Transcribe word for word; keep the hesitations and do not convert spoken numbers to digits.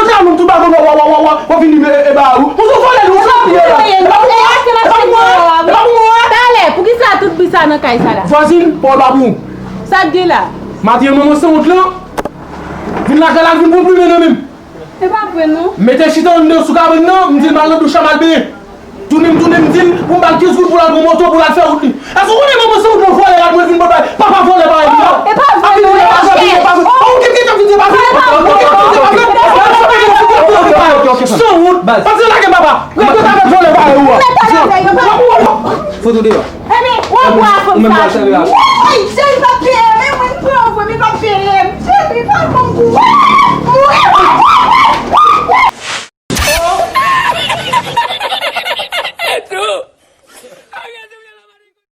Pote a menm tou baton w ap vini e ba ou. Ou se vòlè li, ou se vòlè li. E pa pou mwen, e pa pou mwen. Talè, poukisa tout bri sa nan kay sa la? Vwazin, pawòl pa pou ou. Sa k gen la? Maten manman sanwont lan vin lakay la, vin pran plimen nan men m. E pa vre non. Mete chita anndan sou kabann nan, m di l m al nan douch la, m al benyen. Tounen m tounen m di l pou m ba l kenz goud pou l al pran moto pou l al fè wout li. Èske w konnen manman sanwont lan vòlè l ap mwen vin bòt bay papa vòlè parèy li a? E pa vre non, e pa vre. Ou gen gen ap vin di e pa vre. Ou gen gen ap vin di e pa vre. Sanwont. Pati lage papa. Lage papa vòlè parèy ou a. Foto deyò. Ebyen, w ap wè fanm sa. Woy, cheri, pa peye m, e mwen m pran vre, men pa peye m. Cheri, pa ban m kou.